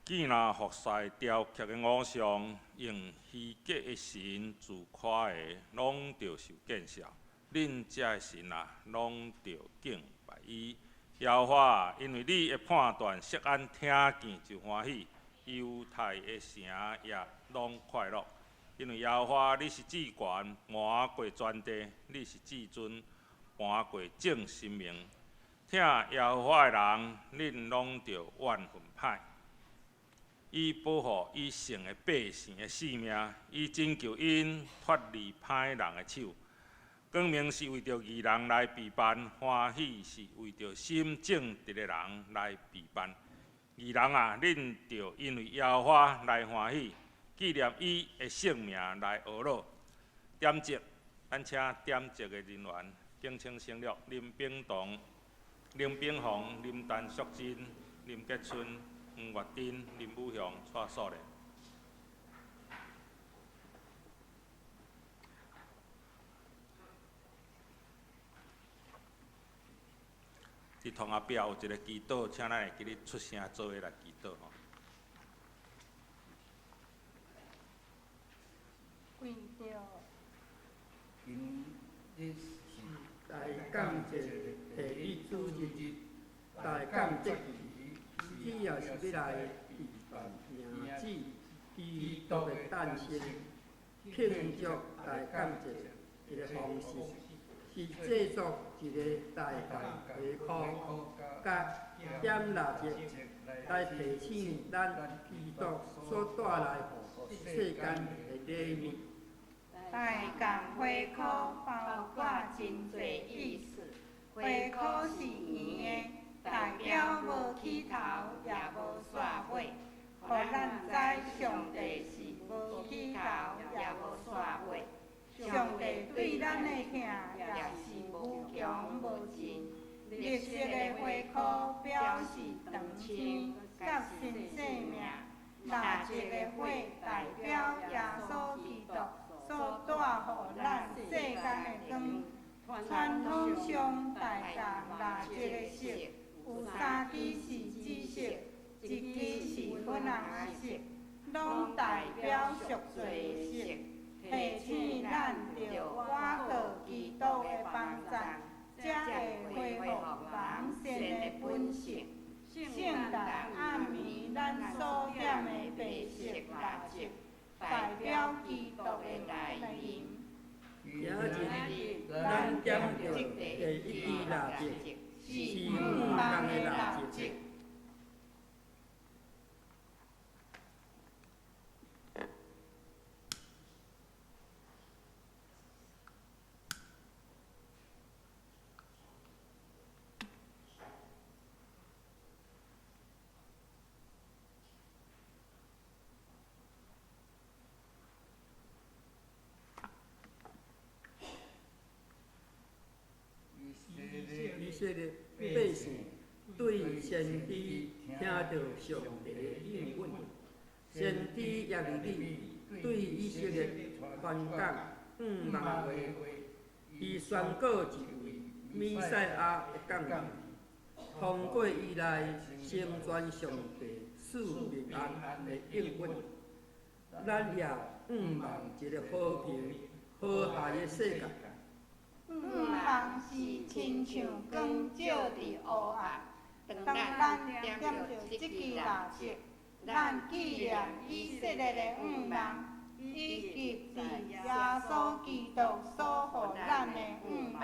见那服侍雕刻的偶像，用虚假的神自誇的，攏著受見笑。恁遮的神啊，攏著敬拜伊。耶和華，因為你的判斷，錫安聽見就歡喜，猶太的城也攏快樂。因為耶和華，你是至懸，瞞過全地；你是至尊，瞞過眾神明。疼耶和華的人，恁攏著怨恨歹。伊保護伊聖的百姓的性命，伊拯救𪜶脫離歹人的手。光明是為著義人來備辦，歡喜是為著心正直的人來備辦。義人啊，恁著因為耶和華來歡喜，紀念伊的聖名來懊惱。點燭，咱請點燭的人員，敬請省略林炳棟、林炳宏、林陳淑貞、林杰春、黃月珍、林武雄、蔡素蓮。佇窗仔壁有一个祈禱，請咱會記得出聲做伙來祈禱吼。為著今日是大感節第一主日，大感節期，主要是欲來預辦迎子基督的誕生，慶祝大感節一个方式，是製作一个大漢火箍，佮點蠟燭，來提醒咱基督所帶來予世間的禮物。大感火箍包括真濟意思，火箍是圓的，代表無起頭也無煞尾，予咱知上帝是無起頭也無煞尾。上帝對咱的疼也是無窮無盡。綠色的火箍表示長青佮新生命，蠟燭的火代表耶穌基督所帶予咱世間的光。傳統上大感蠟燭的色有三支是紫色，一支是粉紅色，攏代表贖罪的色，提醒咱著倚靠基督的幫助，才會恢復人善的本性。聖誕暗暝咱所點的白色蠟燭，代表基督的來臨。今日咱點著第一支蠟燭，是願望的蠟燭。以色列百姓對先知聽著上帝的應允，先知耶利米對以色列傳講願望話，伊宣告一位彌賽亞的降臨，通過伊來成全上帝賜平安的應允。咱也願望一个和平、和諧的世界。願望是親像光照佇黑暗，當咱點著這支蠟燭，咱紀念以色列的願望，以及佇耶穌基督所予咱的願望。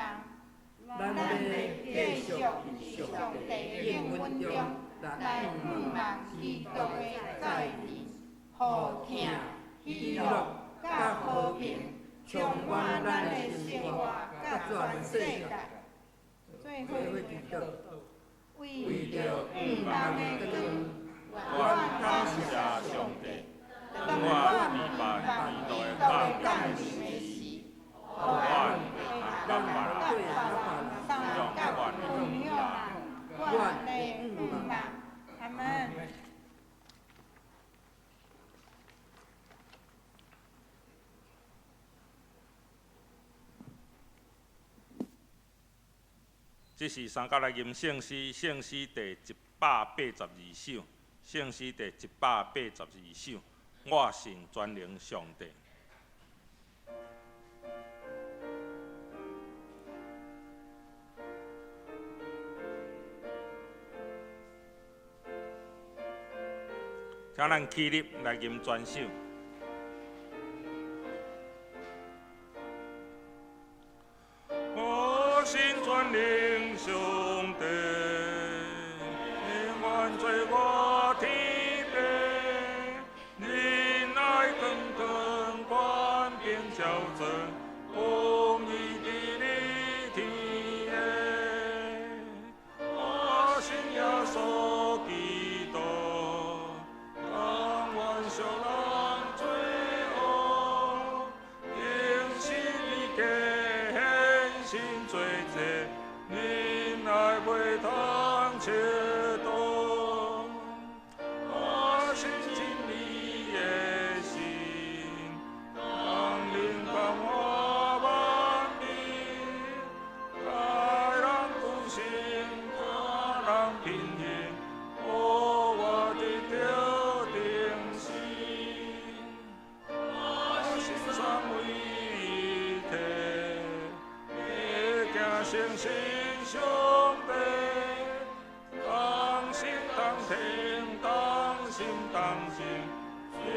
咱欲繼續佇上帝的應允中來願望基督的再臨，予疼、喜樂、佮和平充滿咱的生活佮全世界。做伙祈禱，為著願望的光，我感謝上帝，當我預辦基督的降臨的時，予阮會通佮別人相共分享阮的願望。阿們。這是三角來吟聖詩，聖詩第182首。圣诗第182首，我信全能上帝。请咱起立来吟全首。我信全能上帝，永远做我天父，仁爱刚强，权柄超尊，公义治理天下。我信耶稣基督，甘愿属人做王，用心意献身做祭，忍耐袂通切断。我信真理的神，当灵感化万民，带人得胜，带人平行，予我得著定死。我信三位一体，会行成圣上帝，同心同听，同心同心，永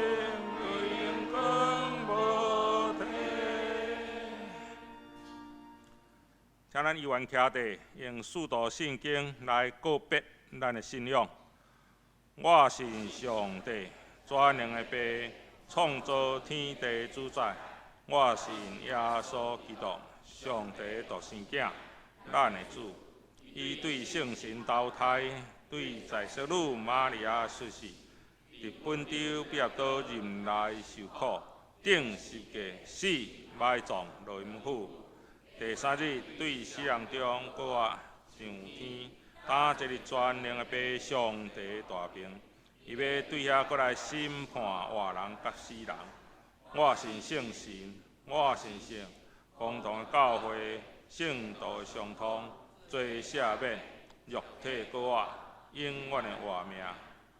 永光无退。请咱依原徛地，用使徒信经来告别咱的信仰。我信上帝，全能的父，创造天地主宰。我信耶稣基督，上帝的独生囝，咱的主。伊对圣神投胎，对在圣女玛利亚出世，伫本丢彼拉多忍耐受苦，钉十架死埋葬落阴府。第三日对死人中复活上天，担坐伫全能的父上帝大爿，伊欲对遐阁来审判活人佮死人。我信圣神，我信圣公同的教会，圣徒的相通，罪赦免，肉体复活，永远的活命。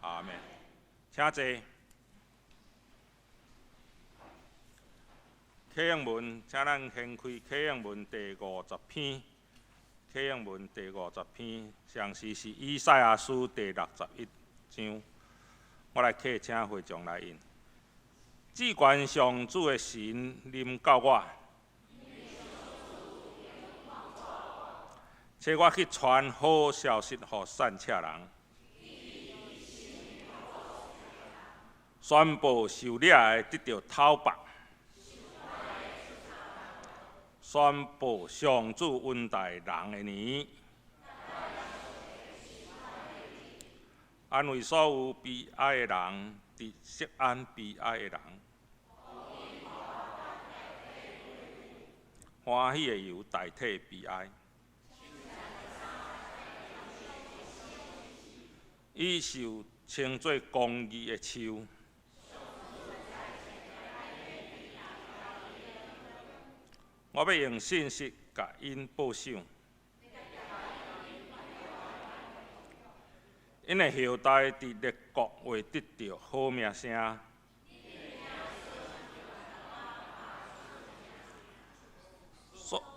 阿们。请坐。启应文，请咱掀开启应文第五十篇。启应文第五十篇，上时是以赛亚书第61章。我来客请会众来印。至悬上主的神临到我，差我去传好消息予散赤人，宣布受掠的得著讨白，宣布上主恩待人的年，安慰所有悲哀的人，伫锡安悲哀的人，欢喜的油代替悲哀，伊受称做公义的树。我欲用信实共𪜶保守，𪜶的后代伫列国会得著好名声。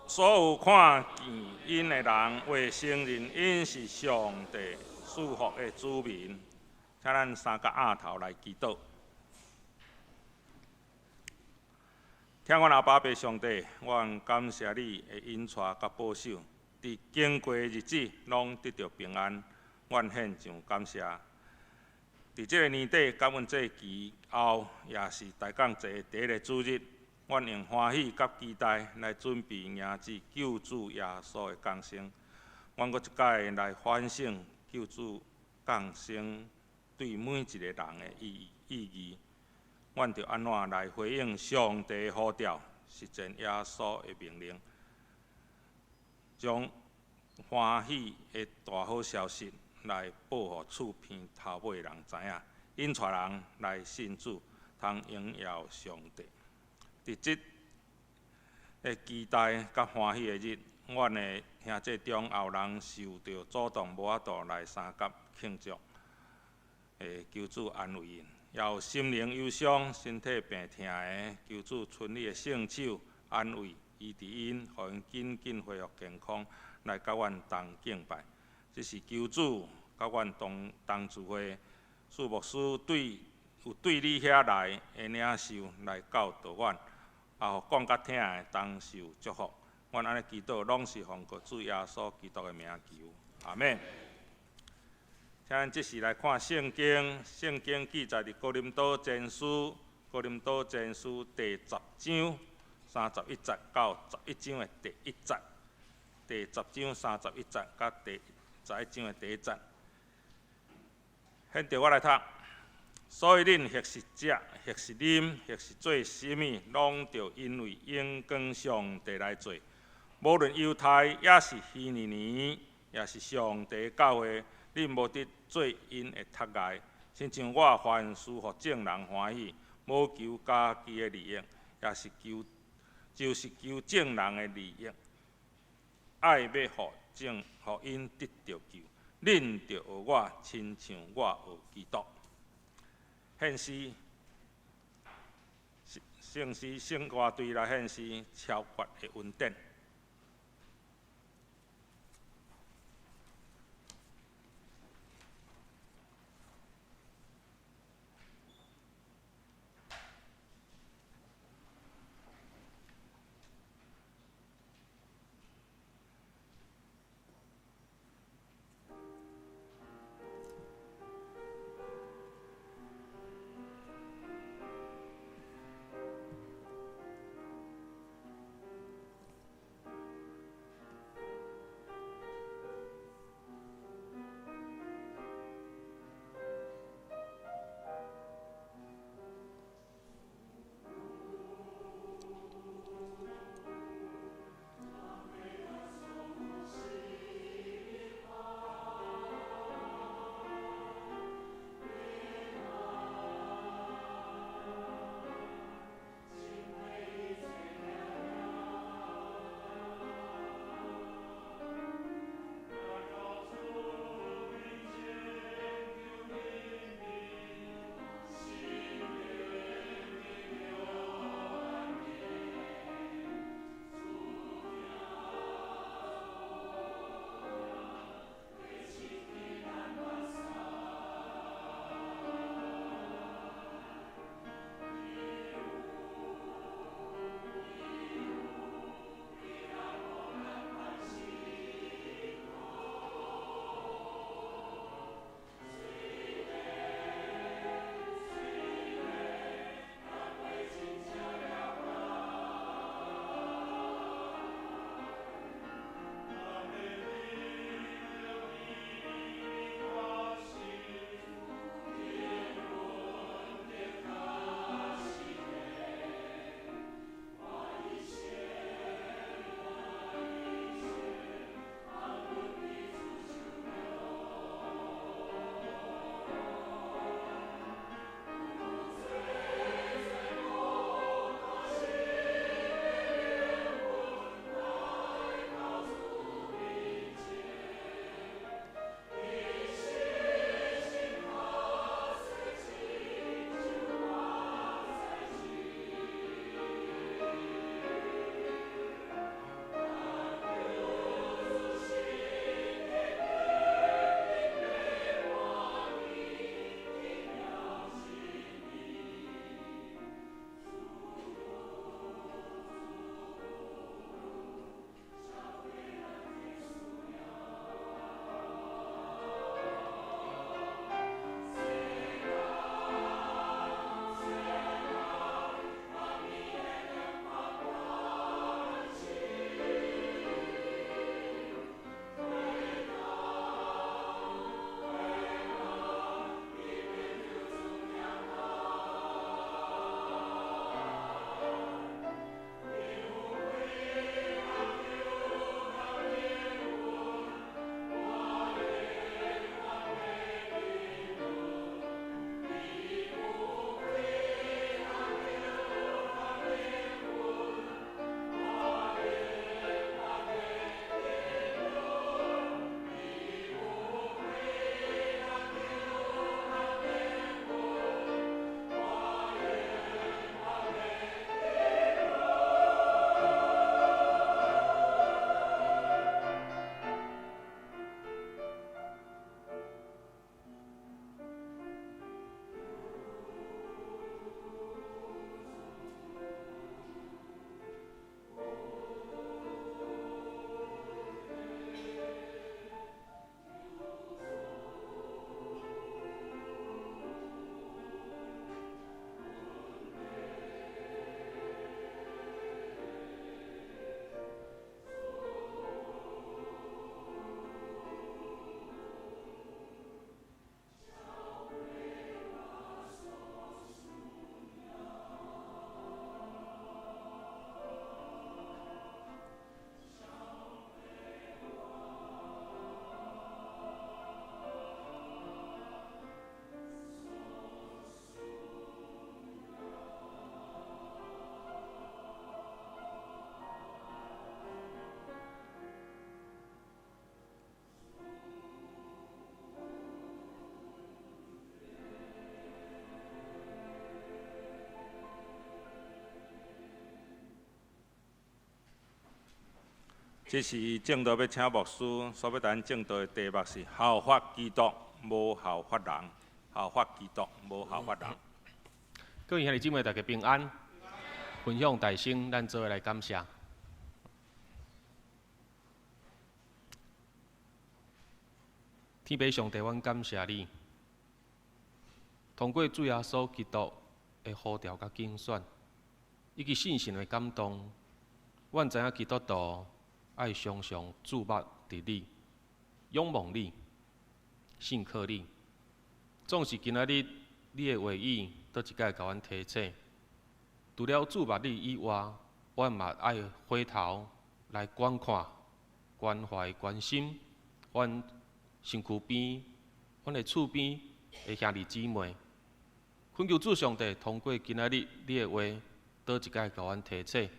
所有看见𪜶的人会承认𪜶是上帝赐福的子民。请咱三个额头来祈祷。听阮阿爸父上帝，阮感谢你的引带佮保守，伫经过的日子拢得著平安，阮献上感谢。伫这个年底感恩节期后，也是大降节的第一个主日，阮用欢喜佮期待来准备迎接救主耶稣的降生。阮阁一摆来反省救主降生对每一个人的意义。阮著按怎来回应上帝的呼召，实践耶稣的命令，将欢喜的大好消息来报予厝边头尾人知影，引带人来信主，通荣耀上帝。伫这个期待佮欢喜的日，阮的兄弟中也有人受著阻挡，无法度来参加庆祝。求主安慰𪜶。也有心靈憂傷、身體病疼的，求主伸你的聖手安慰、醫治𪜶，予𪜶緊緊恢復健康，來佮阮同敬拜。這是求主佮阮同同聚會，恕牧師對有對你遐來的領袖來教導阮，也予講佮聽的同受祝福。阮按呢祈禱，攏是奉告主耶穌基督的名求，阿們。請咱這時來看聖經，聖經記載佇哥林多前書，哥林多前書第十章三十一節到十一章的第一節，第十章三十一節佮第十一章的第一節。現在我來讀，所以恁或是食，或是啉，或是做啥物，攏著因為榮光上帝來做。無論猶太，抑是希利尼，抑是上帝教會。恁無得做𪜶的窒礙，親像我凡事予眾人歡喜，無求家己的利益，也是求，就是求眾人的利益。愛欲予眾，予𪜶得著救。恁著學我，親像我學基督。獻詩，聖詩聖歌隊來獻詩，超越的恩典。這是證道欲請牧師，所欲談證道的題目是效法基督，無效法人；效法基督，無效法人。各位兄弟姊妹，大家平安。分享大聲，咱做伙來感謝。天父上帝，阮感謝你，通過主耶穌基督的呼召佮揀選，以及聖神的感動，阮知影基督徒愛常常注目佇你，仰望你，信靠你。總是今仔日你的話語，閣一擺共阮提醒。除了注目你以外，阮嘛愛回頭來觀看、關懷、關心阮身軀邊、阮的厝邊的兄弟姊妹。懇求主上帝通過今仔日你的話，閣一擺共阮提醒，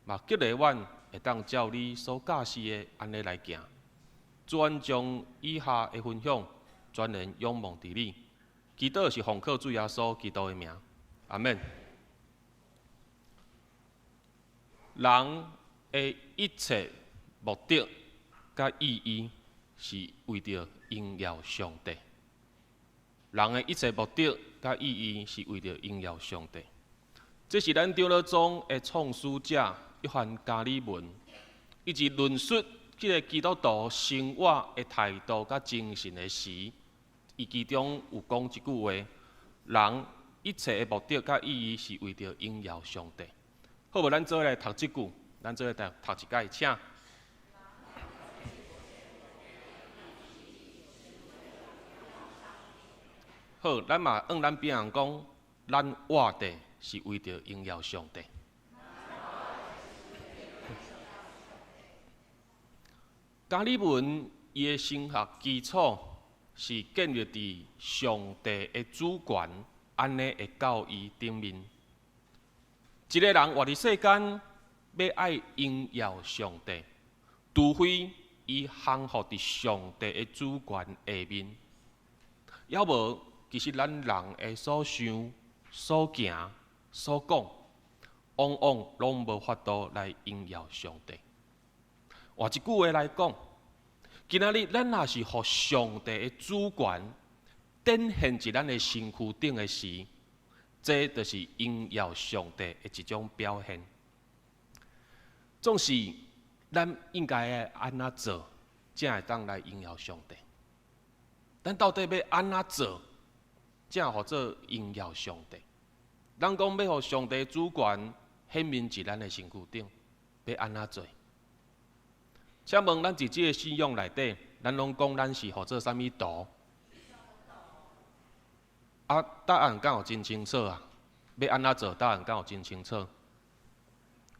嘛激勵阮會當照你所教示的按呢來行。主，阮將以下的分享全然仰望佇你，祈禱是奉靠主耶穌基督的名，阿們。人的一切目的佮意義是為著榮耀上帝。人的一切目的佮意義是為著榮耀上帝。這是咱長老宗的創始者約翰加爾文，伊佇論述這个基督徒生活的態度佮精神的時，伊其中有講一句話：人一切的目的佮意義是為著榮耀上帝。好無？咱做伙來讀這句，咱做伙來讀一擺，請。好，咱嘛向咱邊人講，咱活著是為著榮耀上帝。加爾文伊的神學基礎是建立佇上帝的主權按呢的教義頂面。一个人活佇世間，欲愛榮耀上帝，除非伊降服佇上帝的主權下面，猶無其實咱人的所想、所行、所講，往往攏無法度來榮耀上帝。換一句話來講，今仔日咱若是予上帝的主權展現佇咱的身軀頂的時，這就是榮耀上帝的一種表現。總是咱應該愛按怎做，才會當來榮耀上帝？咱到底欲按怎做，才會做榮耀上帝？咱講欲予上帝主權顯明佇咱的身軀頂，欲按怎做？請問咱佇這个信仰內底，咱攏講咱是予做啥物徒？啊，答案敢有真清楚啊？欲按怎做？答案敢有真清楚？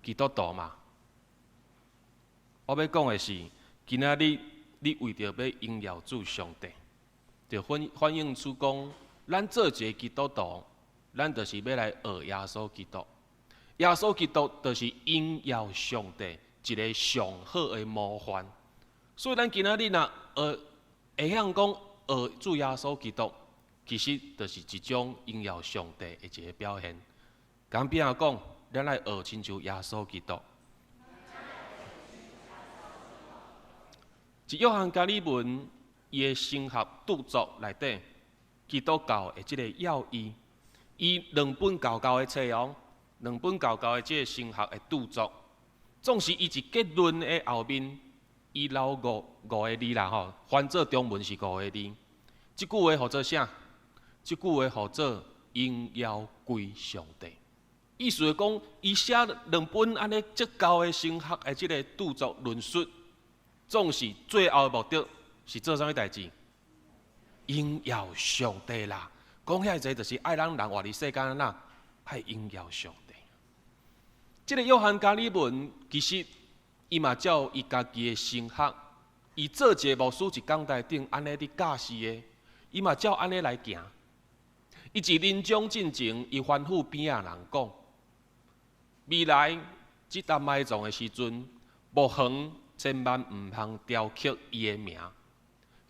基督徒嘛。我欲講的是，今仔日你為著欲榮耀主上帝，就反映出講，咱做一个基督徒，咱就是欲來學耶穌基督。耶穌基督就是榮耀上帝一个上好的模範。所以咱今仔日若學會曉講學主耶穌基督，其實就是一種榮耀上帝的一个表現。共邊仔講，咱愛學親像耶穌基督。佇約翰加爾文伊的神學著作內底，基督教的這个要義，伊兩本厚厚的冊哦，兩本厚厚的這个神學的著作，總是伊一結論的後面，伊留五個字啦吼，翻做中文是五個字。這句話號做啥？這句話號做榮耀歸上帝。意思是講，伊寫兩本按呢足厚的神學的這个著作論述，總是最後的目的是做啥物代誌？榮耀上帝啦！講遐濟就是愛咱人活佇世間啦，愛榮耀上帝。這个約翰加爾文其實伊嘛照伊家己的神學，伊做一个牧師佇講台頂按呢佇教示的，伊嘛照按呢來行。伊佇臨終進前，伊吩咐邊仔人講：未來這擔埋葬的時陣，墓園千萬毋通雕刻伊的名，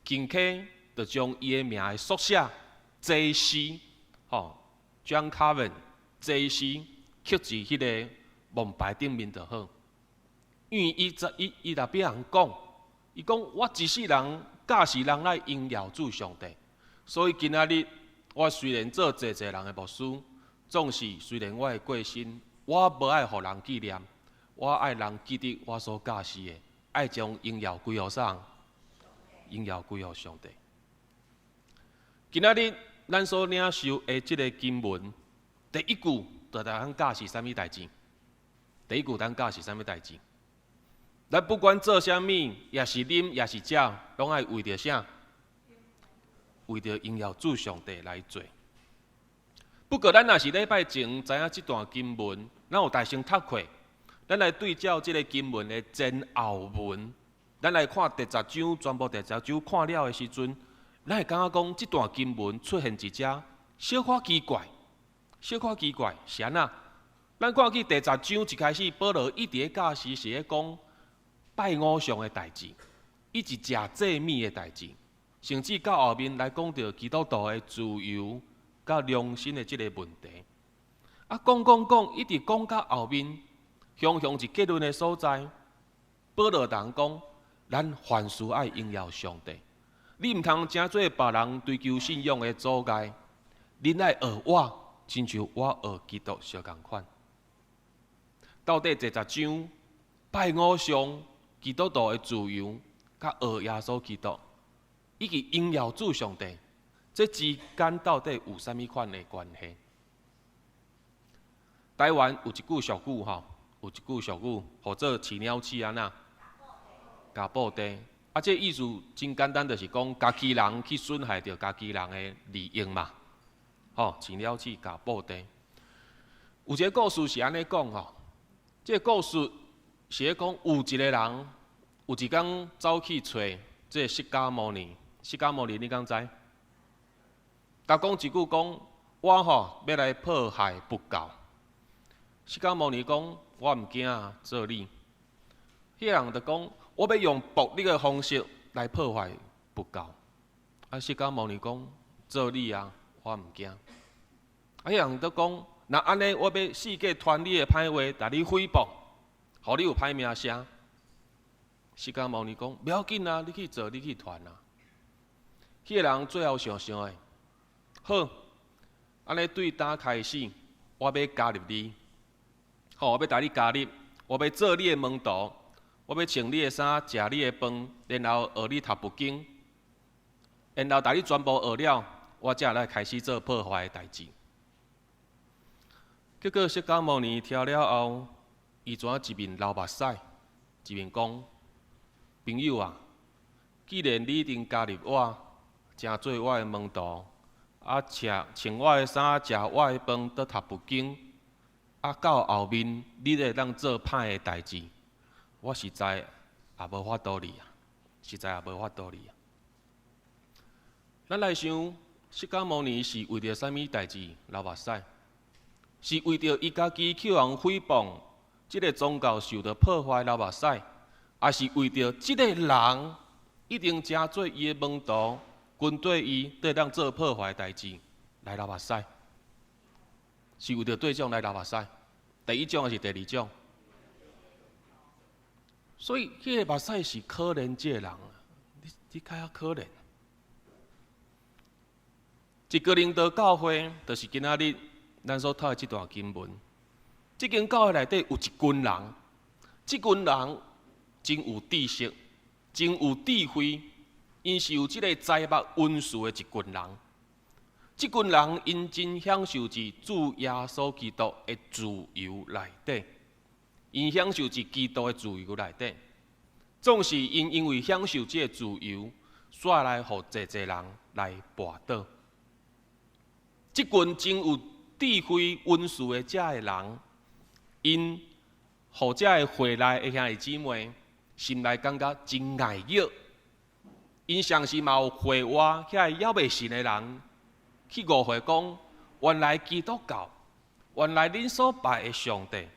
近期就將伊的名的縮寫 J.C. 吼，John Calvin J.C. 刻佇彼个墓牌頂面就好。因為伊在伊伊若欲人講，伊講我一世人教示人來榮耀主上帝，所以今仔日我雖然做濟濟人的牧師，總是雖然我會過身，我無愛予人紀念，我愛人記得我所教示的，愛將榮耀歸予啥？榮耀歸予上帝。今仔日咱所領受的這个經文，第一句就來咱教示啥物代誌？第一句咱教示啥物代誌？咱不管做啥物，抑是啉，抑是食，攏愛為著啥？為著榮耀主上帝來做。不過，咱若是禮拜前知影這段經文，咱有大聲讀過，咱來對照這个經文的前後文，咱來看第十章，全部第十章看了的時陣，咱會感覺講這段經文出現佇遮，小可奇怪，小可奇怪，是按怎？咱看去第十章一開始，保羅一直咧教示是咧講拜偶像的代誌，以及食祭物的代誌，甚至到後面來講著基督徒的自由佮良心的這个問題。啊，講講講，一直講到後面，雄雄一結論的所在，保羅人講，咱凡事愛榮耀上帝。你毋通成做別人追求信仰的阻礙，恁愛學我，親像我學基督相仝款。到底第十章拜偶像、基督徒的自由，佮學耶穌基督，以及榮耀主上帝，這之間到底有啥物款的關係？台灣有一句俗語吼，有一句俗語，號做飼鳥鼠按怎？共布袋。啊，這意思真簡單，就是講家己人去損害著家己人的利益嘛。吼，飼鳥鼠共布袋。有一个故事是按呢講吼，這个故事是咧講有一个人，有一工走去揣這个釋迦牟尼。釋迦牟尼，你敢知？共講一句講，我吼欲來破壞佛教。釋迦牟尼講，我毋驚做你。彼个人就講，我欲用暴力的方式來破壞佛教。啊，釋迦牟尼講，做你啊，我毋驚。啊，彼个人就講，若按呢，我欲四界傳你的歹話，共你誹謗，予你有歹名聲。釋迦牟尼講，無要緊啊，你去做，你去傳啊。彼个人最後想想的，好，按呢對今開始，我欲加入你，好，我欲共你加入，我欲做你的門徒，我欲穿你的衫，食你的飯，然後學你讀佛經，然後共你全部學了，我才來開始做破壞的代誌。結果釋迦牟尼聽了後，伊怎一面流目屎，一面講：朋友啊，既然你已經加入我，成做我的門徒，啊，穿穿我的衫，食我的飯，閣讀佛經，啊，到後面你會當做歹的代誌，我實在也無法度理啊，實在也無法度理啊。咱來想，釋迦牟尼是為著啥物代誌流目屎？是為著伊家己去予人誹謗，這个宗教受著破壞流目屎，抑是為著這个人一定成做伊的門徒，跟綴伊，會當做破壞代誌來流目屎？是為著佗種來流目屎？第一種抑是第二種？所以，彼个目屎是可憐這个人，你你較遐可憐。佇哥林多教會，就是今仔日咱所讀的這段經文。這間教會內底有一群人，這群人真有知識，真有智慧，𪜶是有這个才目文士的一群人。這群人𪜶真享受佇主耶穌基督的自由內底，𪜶享受佇基督的自由內底，總是𪜶因為享受這个自由，煞來予濟濟人來跋倒。這群真有智慧文士的遮个人，𪜶予遮个會內的兄弟姊妹心內感覺真礙意。𪜶常時嘛有會外遐個猶未信的人去誤會講，原來基督教，原來恁所拜的上帝，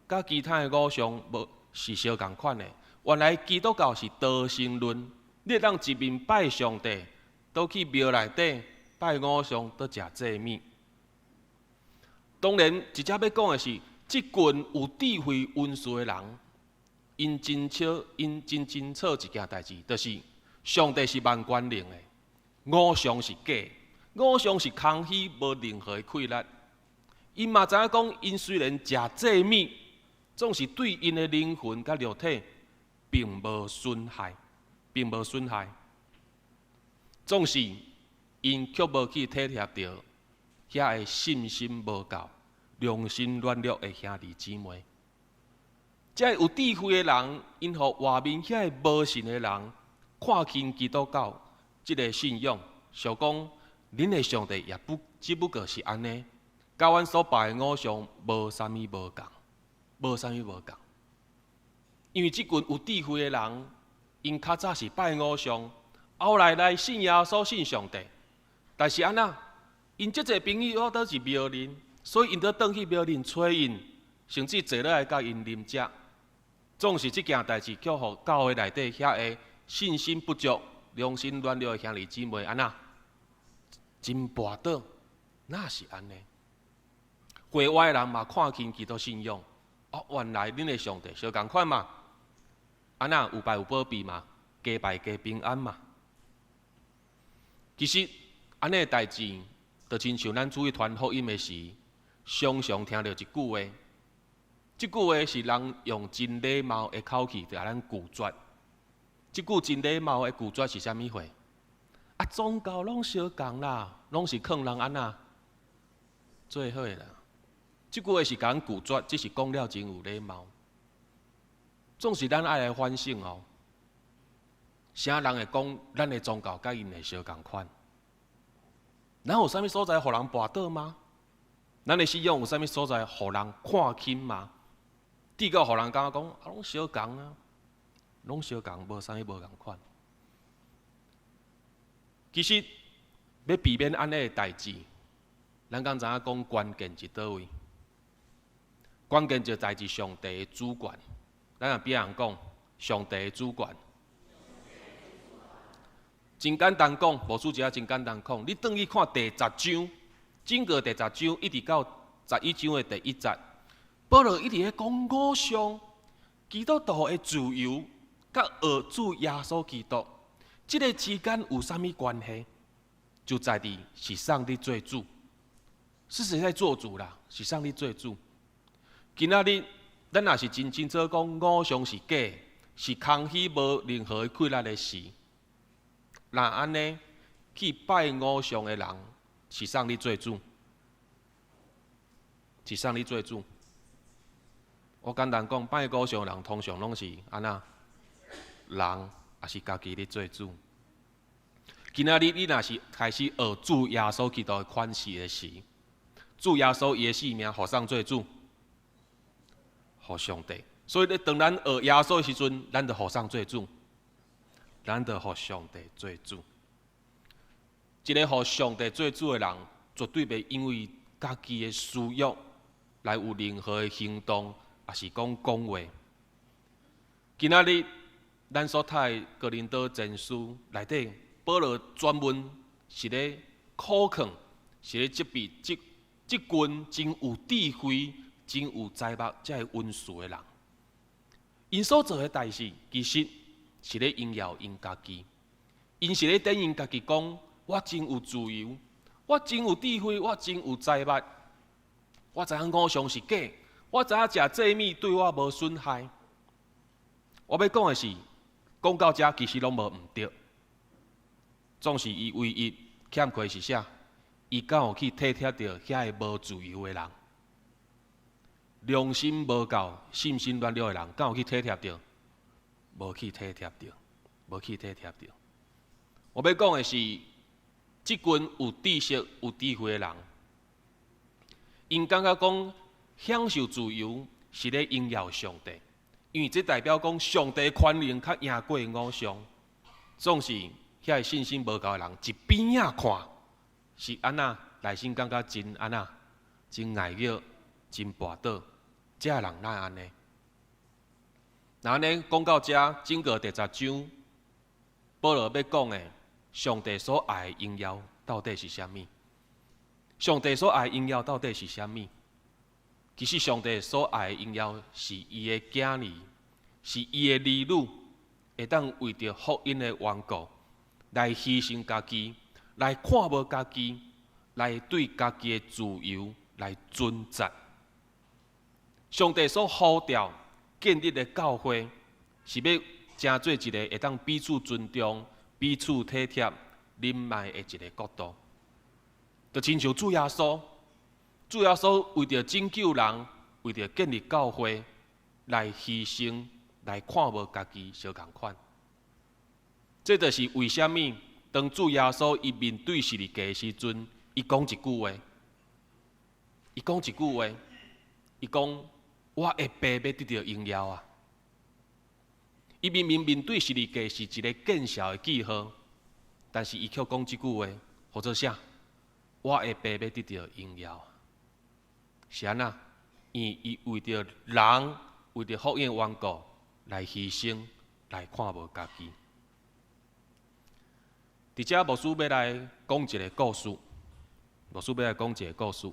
佮其他的偶像無是相仝款的。原來基督教是多神論，你會當一面拜上帝，閣去廟內底拜偶像，閣食祭物。當然，佇遮欲講的是，這群有智慧文士的人， 𪜶真清，𪜶真清楚一件代誌，就是上帝是萬權能的，偶像是假，偶像是空虛，無任何的氣力。𪜶嘛知影講，𪜶雖然食祭物，總是對𪜶的靈魂佮肉體並無損害，並無損害。總是𪜶卻無去體貼著遐个信心無夠、良心軟弱的兄弟姊妹。這个有智慧的人，𪜶予外面遐个無信的人看輕基督教這个信仰，想講恁的上帝也不只不過是按呢，佮阮所拜的偶像無啥物無仝，無啥物無仝。因為這群有智慧的人，𪜶較早是拜偶像，後來來信耶穌、信上帝。但是按怎？𪜶這濟朋友都是廟人，所以𪜶著轉去廟裡揣𪜶，甚至坐落來佮𪜶啉食。總是這件代誌，卻予教會內底遐个信心不足、良心軟弱的兄弟姊妹按怎？真跋倒，哪是按呢？會外的人嘛看輕基督信仰，哦，原來恁的上帝相仝款嘛？按怎有拜有保庇嘛？加拜加平安嘛？其實按呢代誌，就親像咱出去傳福音的時，常常聽著一句話。這句話是人用真禮貌的口氣共咱拒絕。這句真禮貌的拒絕是啥物話？啊，宗教攏相仝啦，攏是勸人按怎做好啦。這句話是共咱拒絕，只是講了真有禮貌。總是咱愛來反省哦。啥人會講咱的宗教佮𪜶的相仝款？咱有啥物所在予人跋倒嗎？咱的信仰有啥物所在予人看輕嗎？至到予人感覺講啊，攏相仝啊，攏相仝，無啥物無仝款。其實欲避免按呢的代誌，咱敢知影講關鍵佇佗位？關鍵就在佇上帝的主權。咱若別人講上帝的主權，真簡單講，無輸一下真簡單講。你轉去看第十章，整個第十章一直到11章的第一節，保羅一直咧講偶像、基督徒的自由，佮學主耶穌基督，這个之間有啥物關係？就在佇是上帝做主，是誰在做主啦？是上帝做主。今仔日咱若是真清楚講偶像是假，是空虛無任何氣力的事。若按呢去拜偶像的人，是上帝做主，是上帝做主。我簡單講，拜偶像的人通常攏是按怎？人也是家己咧做主。今仔日你若是開始學主耶穌基督的款式的時，主耶穌伊的性命予誰做主，予上帝。所以咧，當咱學耶穌的時陣，咱就予誰做主，咱就予上帝做主。一個予上帝做主的人，絕對袂因為家己的私欲來有任何的行動，抑是講講話。今仔日咱所讀的哥林多前書內底，保羅專門是咧苦勸，是咧責備這這群真有智慧、真有才目、這个文士的人。𪜶所做的代誌，其實是咧榮耀𪜶家己。𪜶是咧等𪜶家己講：我真有自由，我真有智慧，我真有才目。我知影偶像是假，我知影食祭物對我無損害。我欲講的是，講到遮其實攏無毋對。總是伊唯一欠缺是啥？伊敢有去體貼著遐个無自由的人，良心無夠、信心軟弱的人，敢有去體貼著？無去體貼著，無去體貼著。我欲講的是，這群有知識、有智慧的人，𪜶感覺講享受自由是咧榮耀上帝，因為這代表講上帝權能較贏過偶像。總是遐个信心無夠的人，一邊仔看是按怎，內心感覺真按怎，真礙虐，真跋倒。這个人哪會按呢？若按呢講到遮，整個第十章，保羅欲講的，上帝所愛的榮耀到底是啥物？上帝所愛的榮耀到底是啥物？其實上帝所愛的榮耀是伊的囝兒，是伊的兒女會當為著福音的緣故來犧牲家己，來看無家己，來對家己的自由來準則。上帝所呼召建立的教會，是欲成做一个會當彼此尊重、彼此體貼、忍耐的一个國度。就親像主耶穌，主耶穌為著拯救人，為著建立教會，來犧牲，來看無家己相仝款。這就是為啥物當主耶穌伊面對十字架的時陣，伊講一句話，伊講一句話，伊講，我的爸欲得著榮耀啊！伊明明面對十字架是一个見笑的記號，但是伊卻講這句話，號做啥？我的爸欲得著榮耀，是按怎？因為伊為著人，為著福音的緣故來犧牲，來看無家己。佇遮牧師欲來講一个故事，牧師欲來講一个故事。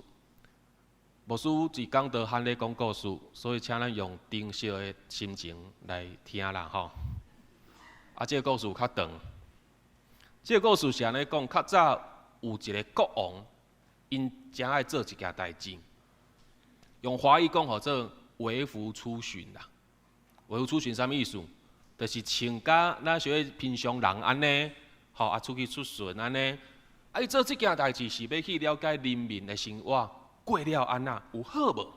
牧師佇講道罕咧講故事，所以請咱用珍惜的心情來聽啦吼。啊，這个故事較長。這个故事是按呢講，較早有一个國王，𪜶誠愛做一件代誌，用華語講號做微服出巡啦。微服出巡啥物意思？就是穿佮咱像平常人按呢，吼啊出去出巡按呢。啊，伊做這件代誌是欲去了解人民的生活過了按怎，有好無？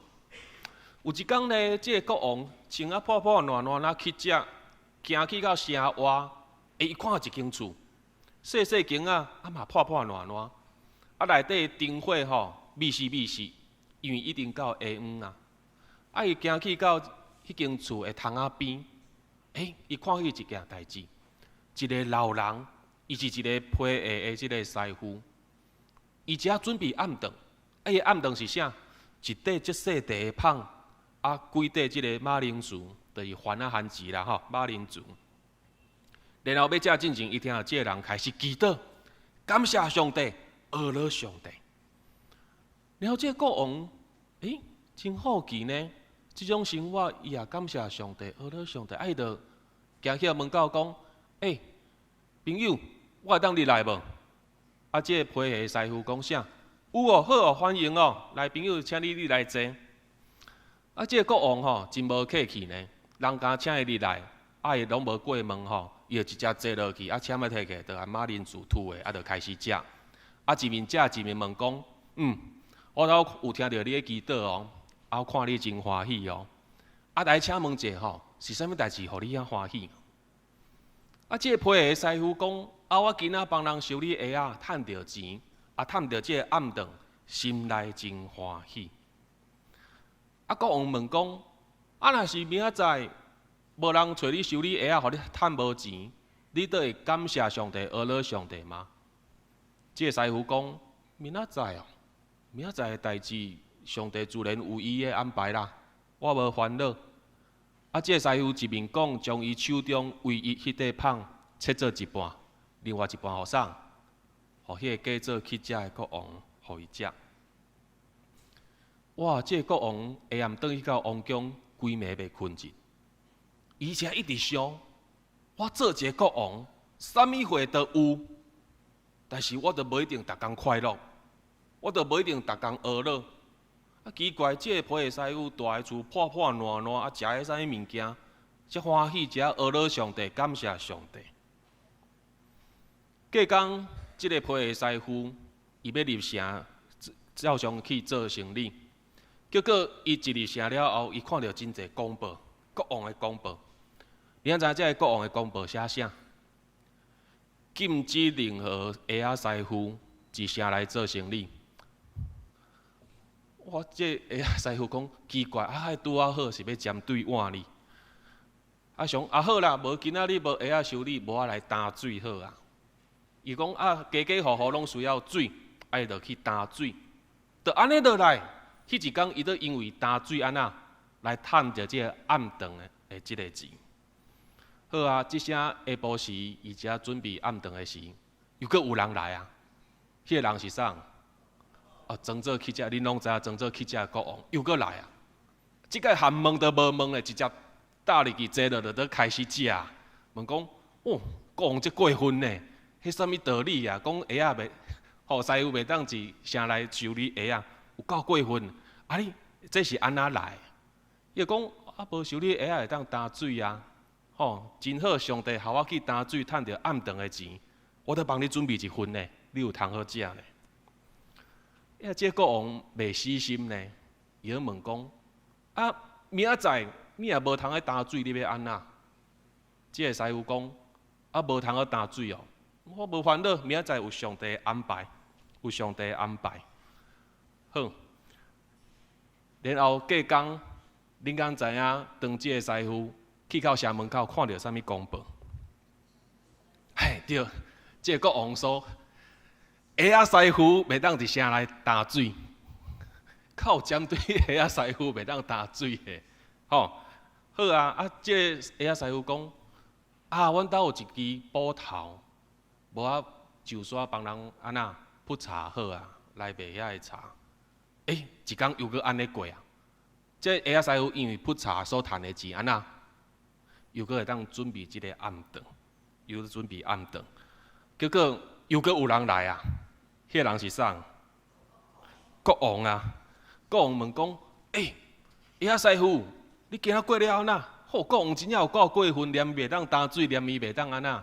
有一工呢，這个國王穿啊破破爛爛啊去食，行去到城外，欸，伊看著一間厝，細細間仔，啊嘛破破爛爛，啊內底燈火吼密死密死，因為已經到下昏啊。啊，伊行去到彼間厝的窗仔邊，欸，伊看見一件代誌，一个老人，伊是一个皮鞋的這个師傅，伊遮準備暗頓，啊，伊暗頓是啥？一塊足細塊的麭，啊，幾塊這个馬鈴薯，就是番仔番薯啦吼，馬鈴薯。然後欲食進前，伊聽著這个人開始祈禱，感謝上帝，阿羅上帝。然後這个國王，欸，真好奇呢，這種生活伊也感謝上帝，阿羅上帝，啊，伊就行去門口講，欸，朋友，我會當入來無？啊，這個皮鞋師傅講啥？有哦，好哦，歡迎哦，來朋友，請你入來坐。啊，這個國王吼真無客氣呢，人家請伊入來，啊，伊攏無過問吼，伊就直接坐落去，啊，簽仔提起來，就共馬鈴薯吐的，啊，就開始食。啊，一面食一面問講，嗯，我頭有聽著你咧祈禱哦，啊，我看你真歡喜哦。啊，來請問一下吼，是啥物代誌予你遐歡喜？啊，這个皮鞋師傅講，啊，我今仔幫人修理鞋仔，趁著錢，啊，趁著這个暗頓，心內真歡喜。啊，國王問講，啊，若是明仔載無人揣你修理鞋仔，予你趁無錢，你都會感謝上帝、阿羅上帝嗎？這个師傅講，明仔載哦，明仔載的代誌，上帝自然有伊的安排啦，我無煩惱。啊，這个師傅一面講，將伊手中唯一彼塊麭切做一半，另外一半予啥？予彼个假做乞食的國王，予伊食。哇！這个國王下暗轉去到王宮，規暝袂睏著，伊才一直想：我做一个國王，啥物貨都有，但是我都無一定逐工快樂，我都無一定逐工呵咾。啊，奇怪，這个皮鞋師傅蹛的厝破破爛爛，啊，食彼啥物物件，遮歡喜，遮呵咾上帝，感謝上帝。隔工，這个皮鞋師傅伊欲入城，照常去做生理。結果，伊一入城了後，伊看著真濟公報，國王的公報。你敢知影這个國王的公報寫啥？禁止任何鞋仔師傅佇城內做生理。哇，這个鞋仔師傅講奇怪，啊，彼拄仔好是欲針對碗哩。啊，想啊好啦，無今仔日無鞋仔修理，無我來擔水好啊。伊講啊，家家戶戶攏需要水，啊，伊就去擔水，就按呢落來。彼一工，伊都因為擔水按怎來趁著這个暗頓的這个錢。好啊，這聲下晡時，伊遮準備暗頓的時，又閣有人來啊。彼个人是啥？哦，裝做乞食，恁攏知影，裝做乞食的國王又閣來啊。這擺含問都無問的，直接搭入去坐落就咧開始食。問講，哦，國王這過分呢？彼啥物道理啊？講鞋仔袂，吼師傅袂當佇城內修理鞋仔，有夠過分。啊你這是按怎來？伊就講啊，無修理鞋仔會當擔水啊，吼，真好，上帝予我去擔水，趁著暗頓的錢，我著幫你準備一份呢，你有通好食呢。啊，這國王袂死心呢，伊咧問講，啊，明仔載你若無通去擔水，你欲按怎？這個師傅講，啊，無通去擔水哦，我無煩惱，明仔載有上帝安排，有上帝安排。好，然後隔工，恁敢知影？當這個師傅去到城門口，看著啥物公報？嘿，對，這個國王說，鞋仔師傅袂當佇城內擔水，靠針對鞋仔師傅袂當擔水的，吼，好啊，啊，這個鞋仔師傅講，啊，阮兜有一支斧頭，無啊，就煞幫人按怎浡柴好啊，來賣遐个柴。欸，一工又閣按呢過啊！這鞋仔師傅因為浡柴所趁的錢，按怎又閣會當準備這个暗頓，又準備暗頓。結果又閣有人來啊！彼個人是啥？國王啊！國王問講：欸，鞋仔師傅，你今仔過了按怎？好，國王真正有夠過分，連袂當擔水，連伊袂當按怎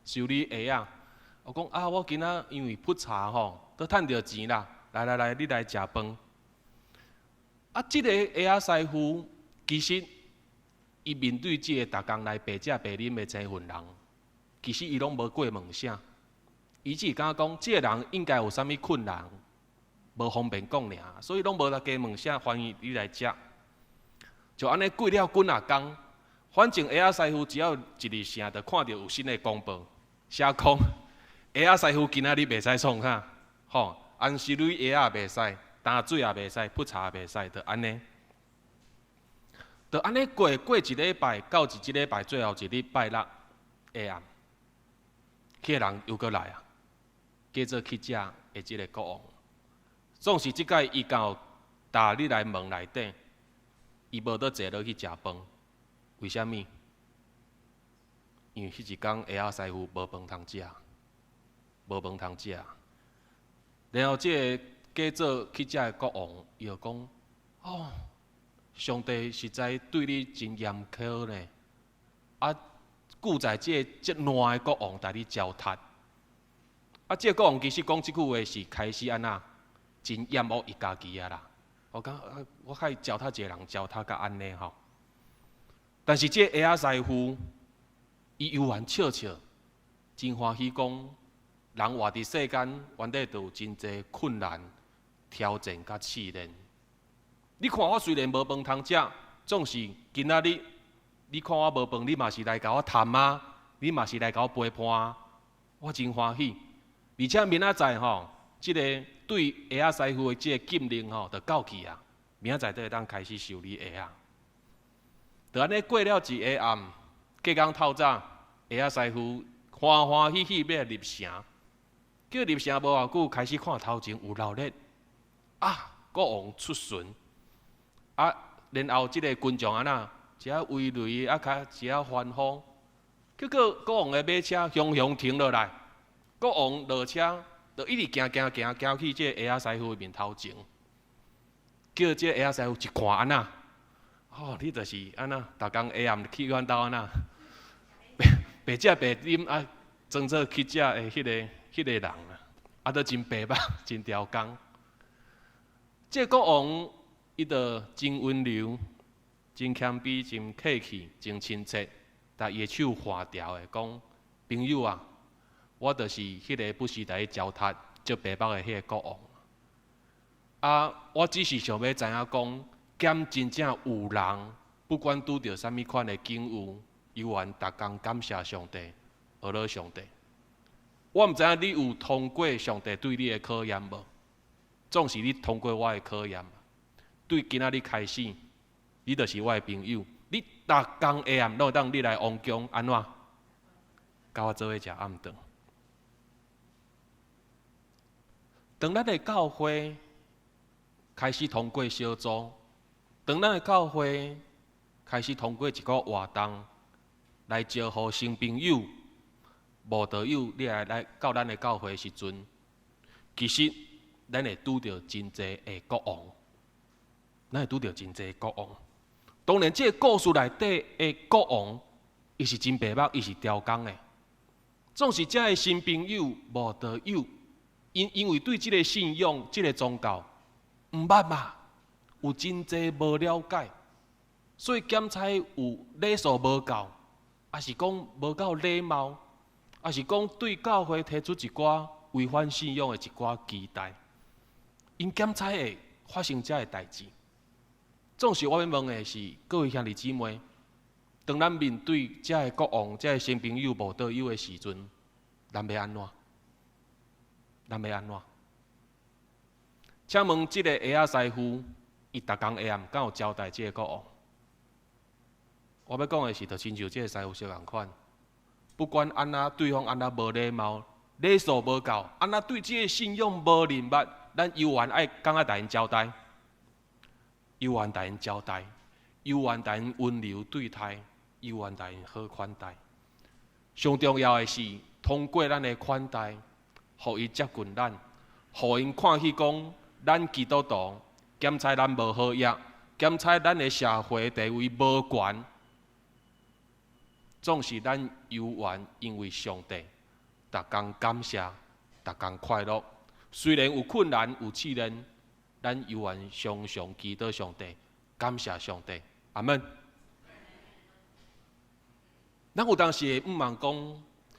修理鞋仔。我講啊，我今仔因為浡柴吼，都趁著錢啦。來來來，你來食飯。啊，這个鞋仔師傅其實伊面對這个逐工來白食白啉的這份人，其實伊攏無過問啥，伊只是感覺講這个人應該有啥物困難，無方便講爾，所以攏無來加問啥，歡迎你來食。就按呢過了幾若工，反正鞋仔師傅只要一入城，就看著有新的公報，寫講鞋仔師傅今仔日袂使創啥，吼，按修理鞋仔袂使，擔水也袂使，浡柴也袂使，就按呢。就按呢過過一禮拜，到一這禮拜最後一日拜六下暗，彼個人又閣來啊，叫做去食的這个國王。總是這擺伊到踏入來門內底，伊無得坐落去食飯，為啥物？因為彼一工鞋仔師傅無飯通食，無飯通食。然後這个叫做去食的國王，伊就講：哦，上帝實在對你真嚴苛呢，啊，久在這个這爛的國王共你糟蹋。啊，這個國王其實講這句話是開始按怎，真厭惡伊家己啊啦。我講，我較糟蹋一個人，糟蹋甲按呢吼。但是這個鞋仔師傅，伊猶原笑笑，真歡喜講，人活佇世間，原底就有真濟困難、挑戰佮試煉。你看我雖然無飯通食，總是今仔日你看我無飯，你嘛是來共我探啊，你嘛是來共我陪伴啊，我真歡喜。而且明仔載吼，這个對鞋仔師傅的這个禁令吼，就到期啊，明仔載就會當開始修理鞋仔。就按呢過了一下暗，隔工透早，鞋仔師傅歡歡喜喜欲入城，叫入城無偌久，開始看頭前有鬧熱，啊，國王出巡，啊，然後這个群眾按怎，一下圍雷啊，較一下歡呼，結果國王的馬車雄雄停落來，國王落車，就一直行行行行去這个鞋仔師傅的面頭前，叫這个鞋仔師傅一看按怎，哦，你就是按怎，逐工下暗去阮兜按怎，白食白啉啊，裝做去食的彼个人啊，啊，閣真白目，真刁工。這個國王伊就真溫柔、真謙卑、真客氣、真親切，共伊的手橫調的講：朋友啊，我就是彼个不時來糟蹋這白目的彼个國王。啊，我只是想欲知影講，敢真正有人，不管拄著啥物款的境遇，猶原逐工感謝上帝，學了上帝。我毋知影你有通過上帝對你的考驗無？總是你通過我的考驗。對今仔日開始，你就是我的朋友。你逐工下暗攏會當你來王宮，按怎？佮我做伙食暗頓。當咱的教會開始通過小組，當咱的教會開始通過一個活動來招呼新朋友、慕道友，你來來到咱的教會時陣，其實咱會拄著真濟的國王，咱會拄著真濟國王。當然，這個故事內底的國王，伊是真白目，伊是刁工的。總是遮的新朋友、慕道友，𪜶因為對這個信仰、這個宗教毋捌嘛，有真濟無了解，所以檢采有禮數無夠，抑是講無夠禮貌，抑是講對教會提出一寡違反信仰的一寡期待，𪜶檢采會發生遮的代誌。總是我欲問的是，各位兄弟姊妹，當咱面對遮的國王、遮的新朋友、慕道友的時陣，咱欲按怎？咱欲按怎？請問這個鞋仔師傅，伊逐工下暗敢有招待這個國王？我欲講的是，就親像這個師傅相仝款，不管按怎對方按怎無禮貌、禮數無夠，按怎對這個信仰無認捌，咱猶原愛敢愛共𪜶招待？猶原共𪜶招待，猶原共𪜶溫柔對待，猶原共𪜶好款待。上重要的是，通過咱的款待，予伊接近咱，予𪜶看起講，咱基督徒檢采咱無好額，檢采咱的社會地位無懸，總是咱猶原因為上帝，逐工感謝，逐工快樂。雖然有困難，有試煉。咱猶原常常祈禱上帝，感謝上帝，阿門。咱有當時會毋茫講，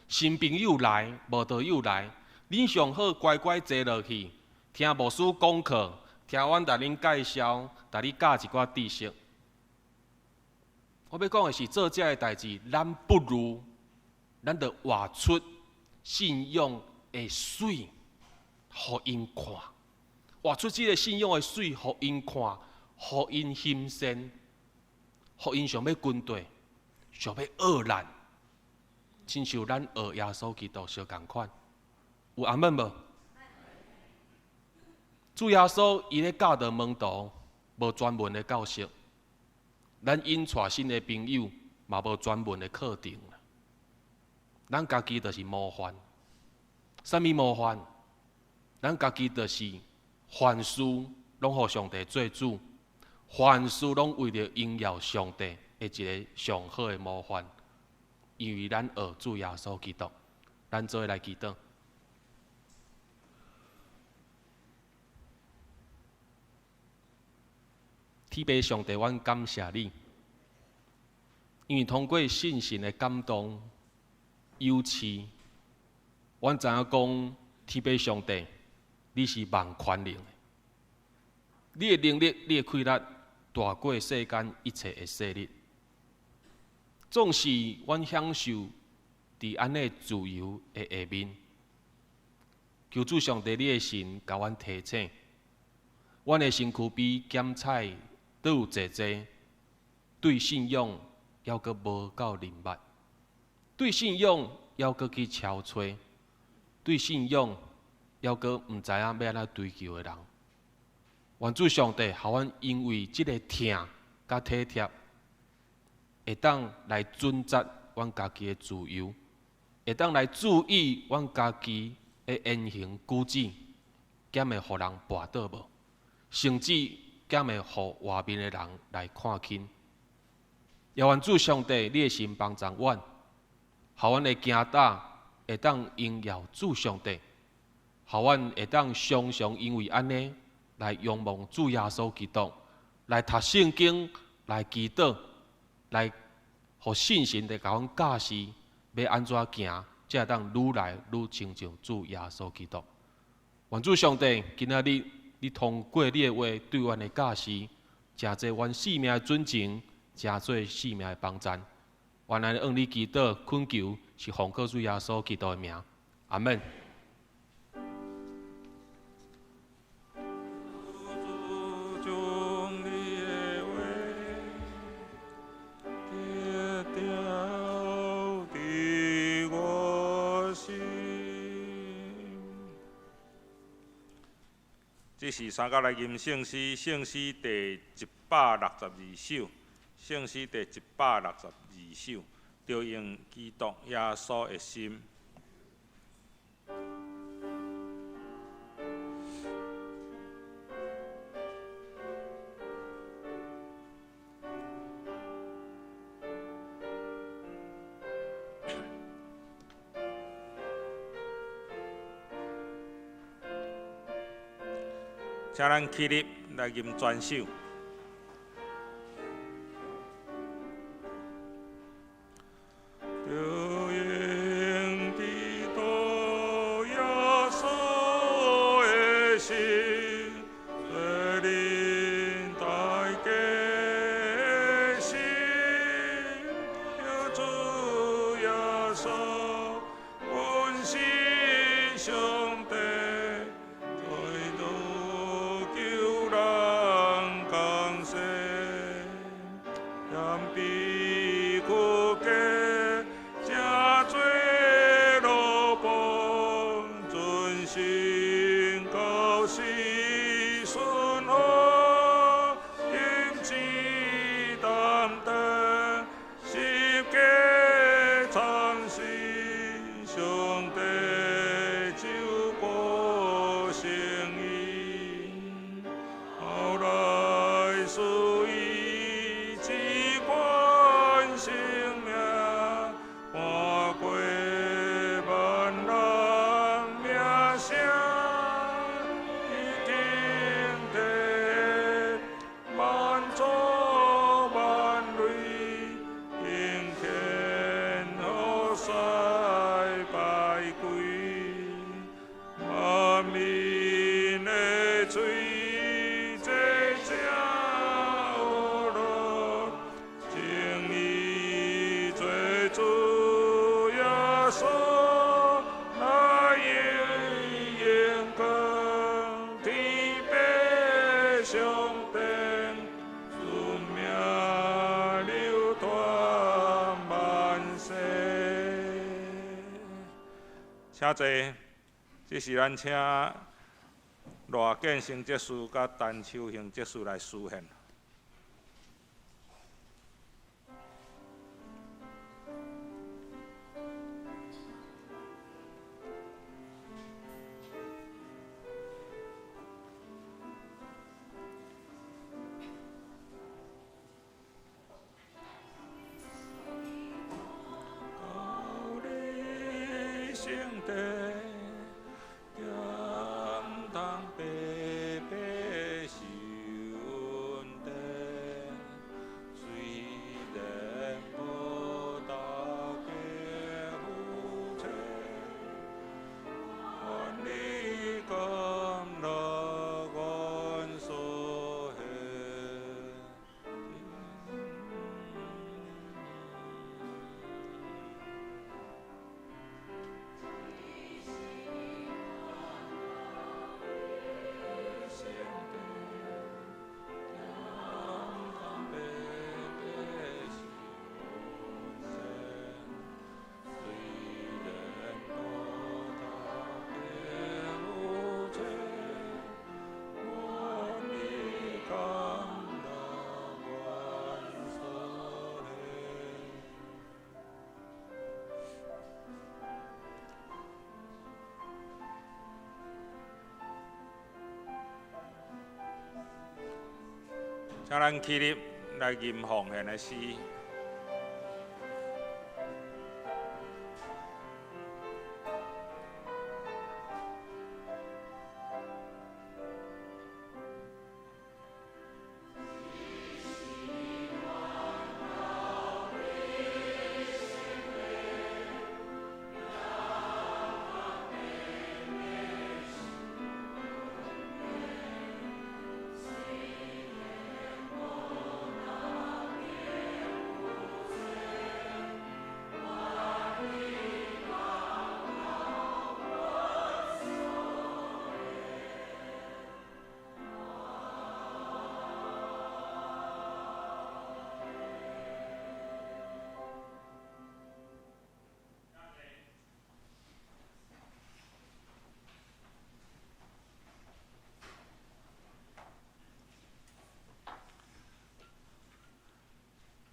新朋友來，慕道友來，恁上好乖乖坐落去，聽牧師講課，聽阮共恁介紹，共你教一寡知識。我欲講的是，做這个代誌，咱不如，咱著活出信仰的媠，予𪜶看。活出這个信仰的媠，予𪜶看，予𪜶欣羨，予𪜶想欲跟綴，想欲學咱，親像咱學耶穌基督相仝款，有阿們無？主耶穌伊咧教導門徒，無專門的教室，咱引帶新的朋友嘛無專門的課程，咱家己就是模範，啥物模範？咱家己就是。凡事攏予上帝做主，凡事攏為著榮耀上帝的一个上好的模範。因為咱學主耶穌基督，咱做伙來祈禱。天父上帝，阮感謝你，因為通過聖神的感動、誘示，阮知影講天父上帝。你是萬權能的，你的能力、你的氣力大過世間一切的勢力。縱使阮享受佇按呢自由的下面，求主上帝，你的神共阮提醒，阮的身軀邊檢采都有濟濟對信仰猶閣無夠認捌，對信仰猶閣去敲揣，對信仰。猶閣毋知影欲按怎追求的人，願主上帝，予阮因為這个疼佮體貼，會當來準則阮家己的自由，會當來注意阮家己的言行舉止，敢會予人跋倒無？甚至敢會予外面的人來看輕？也願主上帝，你的神幫助阮，予阮的行踏會當榮耀主上帝。予阮會當常常因為按呢來仰望主耶穌基督，來讀聖經，來祈禱，來予聖神來共阮教示，欲按怎行，才會當愈來愈親像主耶穌基督。願主上帝今仔日，你通過你的話對阮的教示，誠濟阮性命的準繩，誠濟性命的幫贊。阮按呢向你祈禱懇求，是奉靠主耶穌基督的名。阿們。這是三甲來吟聖詩，聖詩第162首，圣诗第162首，著用基督耶稣的心。请咱起立来吟全首。著用基督耶稣的心，做恁大家的心，求主耶稣，阮是上帝，在度救人降世，谦卑屈己，正做奴仆，遵行教示顺服，因此担当十架惨死，上帝就过成义，后来赐伊至悬生命，看过万人名声，已经提万族万类，敬虔好势拜鬼，万民的喙这正学乐，称伊做主耶稣，来应荣光，天父上帝，尊名流传万世。请坐，这是咱请赖建成执事佮陈秋兴执事来书献。高丽圣地，咸当白白受恩典，虽然无大家夫妻，愿你甘乐愿所幸。请咱起立来吟奉献的诗。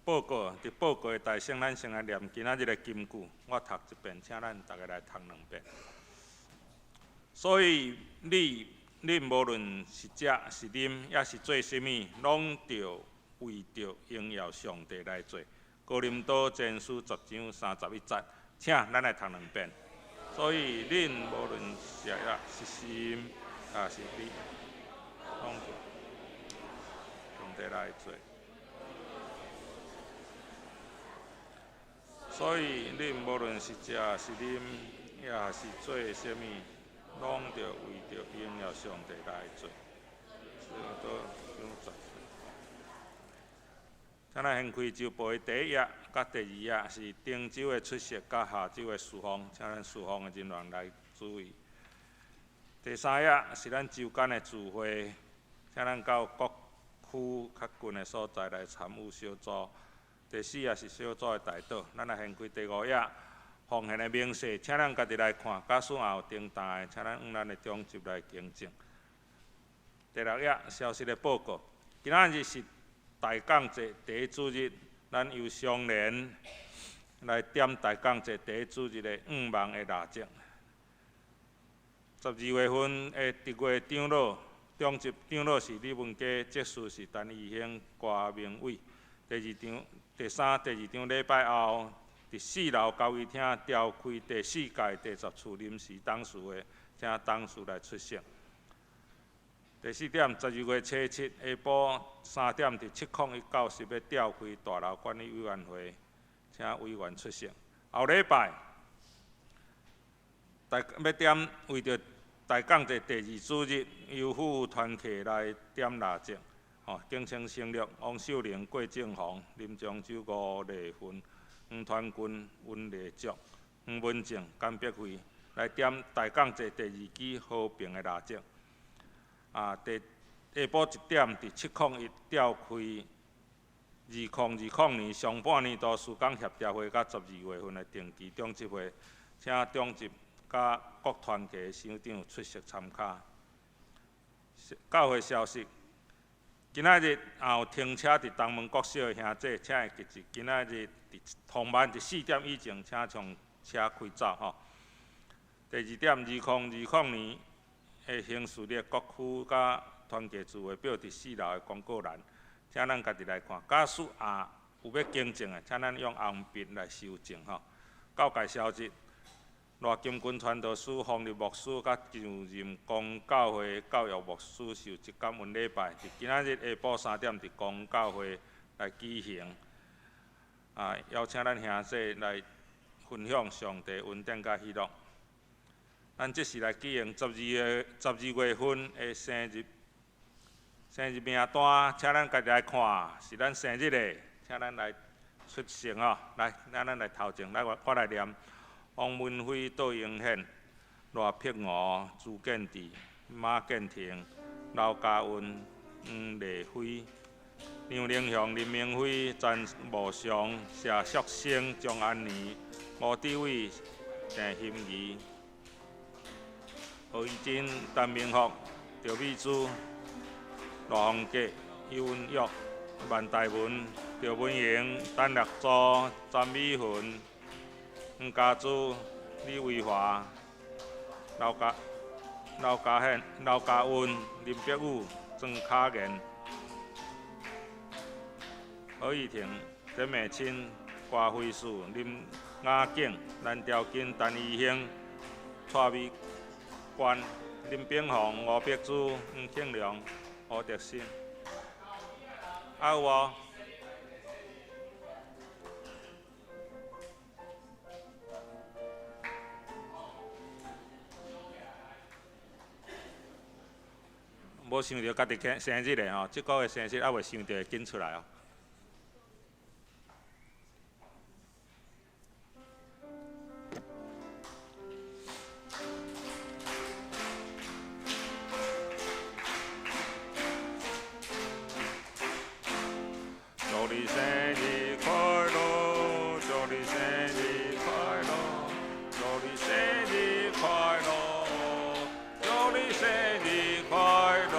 報告，佇報告的大先，咱先來念今仔日的金句。我讀一遍，請咱逐家來讀兩遍。所以你恁無論是食是啉，抑是做啥物，攏著為著榮耀上帝來做。哥林多前書10章31節，請咱來讀兩遍。所以恁無論是食是啉，抑是啉，攏著上帝來做。所以恁無論是食是啉，抑是做啥物，攏著為著榮耀上帝來做。請咱掀開週報的第一頁，佮第二頁是頂週的出席，佮下週的事奉，請咱事奉的人員來注意。第三頁是咱週間的聚會，請咱到各區較近的所在來參與小組。第四頁是小組的代禱，咱來掀開第五頁奉獻的明細，請咱家己來看。假使也有訂單的，請咱向咱的長執來更正。第六頁消息的報告，今仔日是大降節第一主日，咱由相連來點大降節第一主日的願望的蠟燭。12月份的特月長老，長執長老是李文基，執事是陳義興、郭明偉。第二場、第三、第二場禮拜後，佇四樓交誼廳召開第四屆第十次臨時董事會，請董事來出席。第四點，12月初7下晡3點，佇701教室欲召開大樓管理委員會，請委員出席。後禮拜，大欲點為著大降節第二主日，由夫婦團契來點蠟燭。吼，敬請省略王秀玲、郭正宏、林漳洲、吳麗芬、黃傳君、温麗竹、黄文靜、甘碧惠來點大降節第二支和平的蠟燭。啊，第下晡1點，佇701召開2020年上半年度事工協調會，佮12月份的定期長執會，請長執佮各團體首長出席參加。教會消息，今仔日也有停車佇東門國小的兄弟，請會記住，今仔日佇傍晚佇4點以前，請將車開走吼。第二點，2020年的行事曆各區佮團契聚會表佇四樓的公告欄，請咱家己來看。假使也有欲更正的，請咱用紅筆來修正吼。教界消息，賴金軍傳道師、方立牧師佮上任公教會教育牧師受職感恩禮拜，佇今仔日下晡3點佇公教會來舉行。啊，邀請咱兄弟來分享上帝恩典佮喜樂。咱這時來舉行12月份的生日名單，請咱家己來看，是咱生日的，請咱來出席哦。來，咱來頭前，來我我來念：王文輝、杜英憲、賴碧娥、朱建志、馬建廷、劉家雲、黄麗輝、梁玲雄、林明輝、陳慕祥、謝淑生、張安妮、吴志偉、鄭欣宜、何怡珍、陳明福、赵美珠、賴宏傑、尤文玉、万大文、赵文莹、陳立祖、詹美雲、黄家珠、李維華、劉家憲、劉家雲、林碧宇、庄卡賢、何玉婷、陳美清、郭辉树、林雅景、蓝兆金、陈怡兴、蔡美娟、林炳宏、吴碧珠、黄庆良、吴德新。啊有無？無想著家己生日的吼，這個月生日猶未想著會緊出來哦。祝你生日快樂，祝你生日快樂，祝你生日快樂，祝你生日快樂。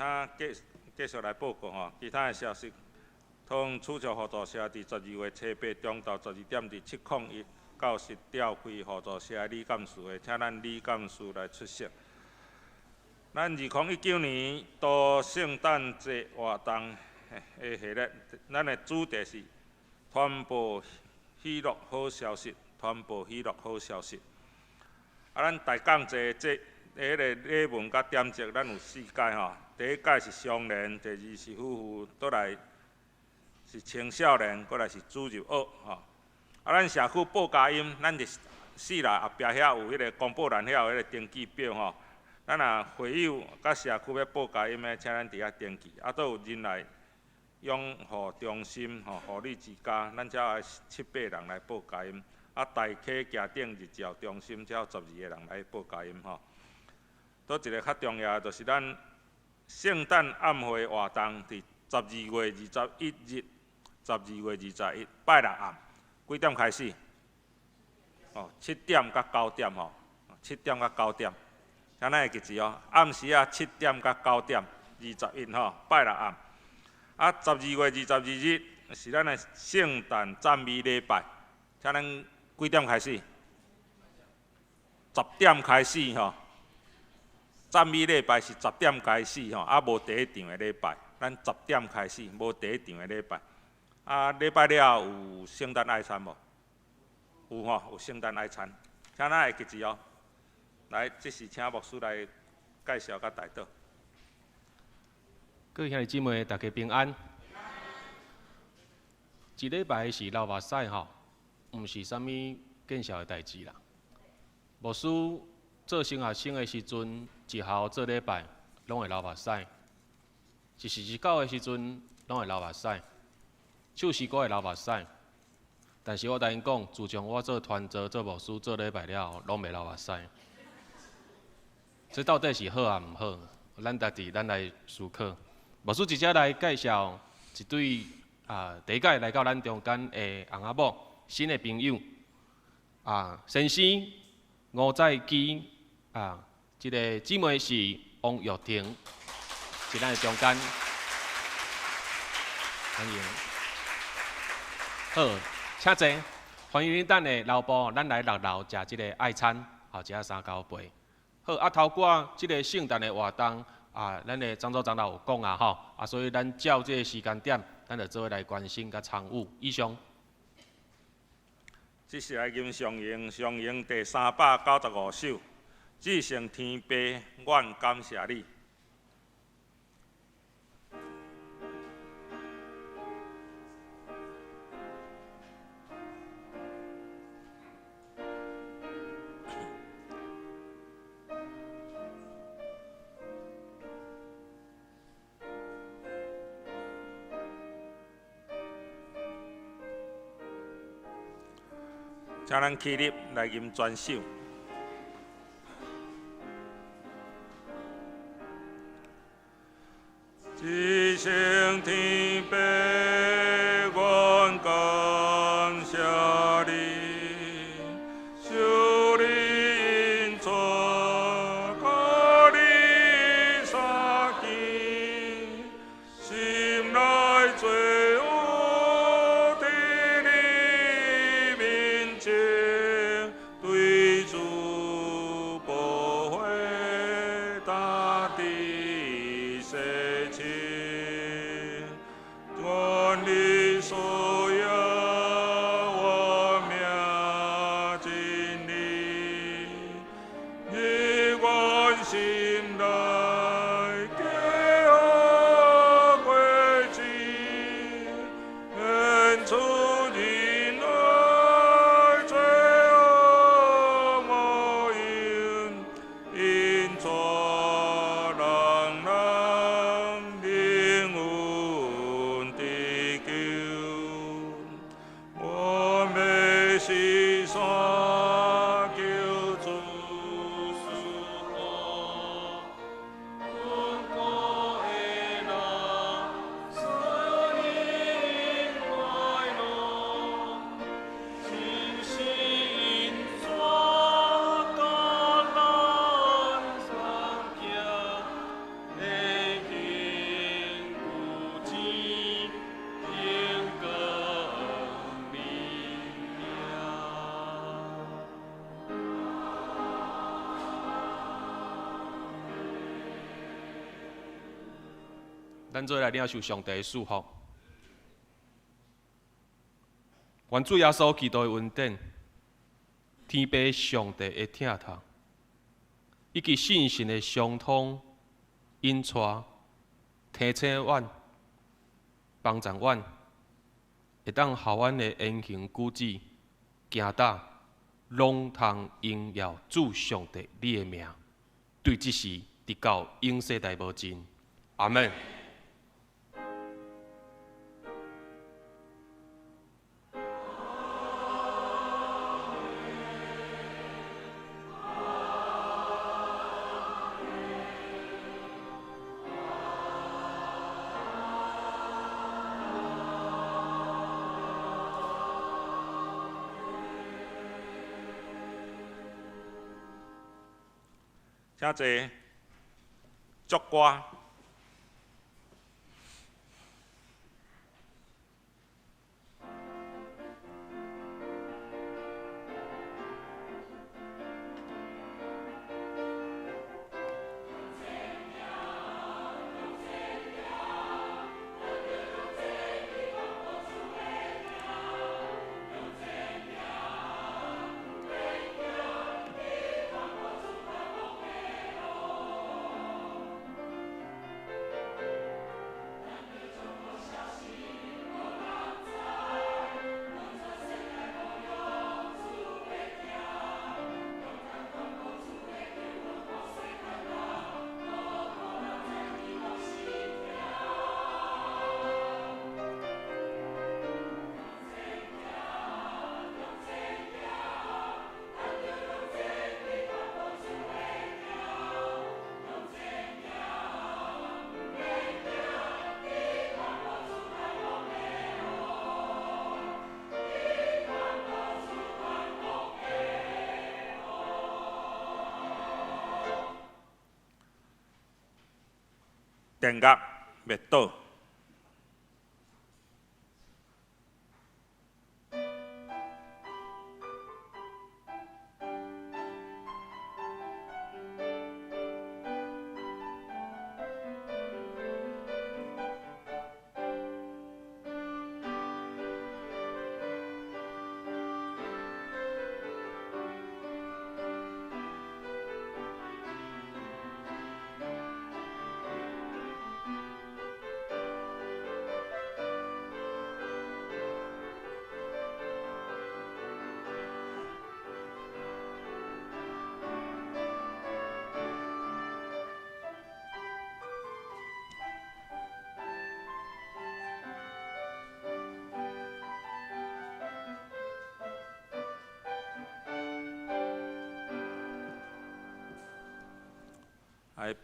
他继续来报告吼，其他的消息。通储蓄互助社伫12月初8中昼12点伫701教室召开互助社理监事会，请咱理监事来出席。咱2019年度圣诞节活动的系列，咱的主题是传播喜乐好消息，传播喜乐好消息。啊，咱大讲节这彼个礼文佮点节，咱有四届吼。第一届是双连，第二是夫妇，倒来是青少年，阁来是主日学吼。啊，咱社区报佳音，咱伫四楼后壁遐有彼个公布栏遐有彼个登记表吼。咱若会友佮社区欲报佳音的，请咱伫遐登记。啊，阁有仁爱养护中心吼，护理之家，咱遮爱七八人来报佳音。啊，大溪行顶日照中心，才有12个人来报佳音吼。阁一个较重要的，就是咱圣诞暗会活动，伫12月21日，十二月二十一，拜六暗，几点开始？哦，七点到九点吼，七点到九点，请咱会记住哦。暗时仔七点到九点，二十一吼，拜六暗。啊，12月22日是咱的圣诞赞美礼拜，请咱几点开始？10点开始吼。赞美礼拜是十点开始吼，啊，无第一场的礼拜，咱十点开始，无第一场的礼拜。啊，礼拜了后有圣诞爱餐无？有吼，有圣诞爱餐，请咱会记住哦。来，这是请牧师来介绍佮代祷。各位兄弟姊妹，大家平安。一礼拜是流目屎吼，毋是啥物见笑的代志啦。牧师做神学生的时阵，一校做礼拜拢会流目屎，一四一九的时阵拢会流目屎，唱诗歌会流目屎。但是我同𪜶讲，自从我做传道、做牧师、做礼拜了后，拢袂流目屎。这到底是好抑毋好？咱家己咱来思考。牧师直接来介绍一对啊，第一届来到咱中间的翁仔某，新的朋友啊，先生吴在基啊，这个姊妹是王玉婷，伫咱的中间，欢迎。好，请坐。欢迎恁等下留步，咱来六楼食这个爱餐，好，食三交杯。好，啊，头拄这个圣诞的活动啊，咱的张组长有讲啊，吼，啊，所以咱照这个时间点，咱就做伙来关心佮参与。以上。这是来吟上咏，上咏第395首，至圣天父，阮感谢你。请咱起立来吟全首。至圣天父，阮感谢你，受你恩赐，予你相见，心内罪恶伫你面前，对主宝血大地洗清，愿你所有我命真理，你愿心内加护过子，免出仁爱做咱做來領受上帝的祝福。願主耶穌基督的恩典、天父上帝的疼痛，以及聖神的相通引帶，提醒阮、幫助阮，會當予阮的言行舉止、行踏，攏通榮耀主上帝你的名，對這時直到永世代無盡。阿們。請坐，祝歌。電壓滅倒。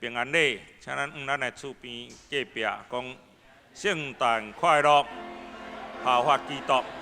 平安禮，請咱向咱的厝邊隔壁講聖誕快樂，效法基督。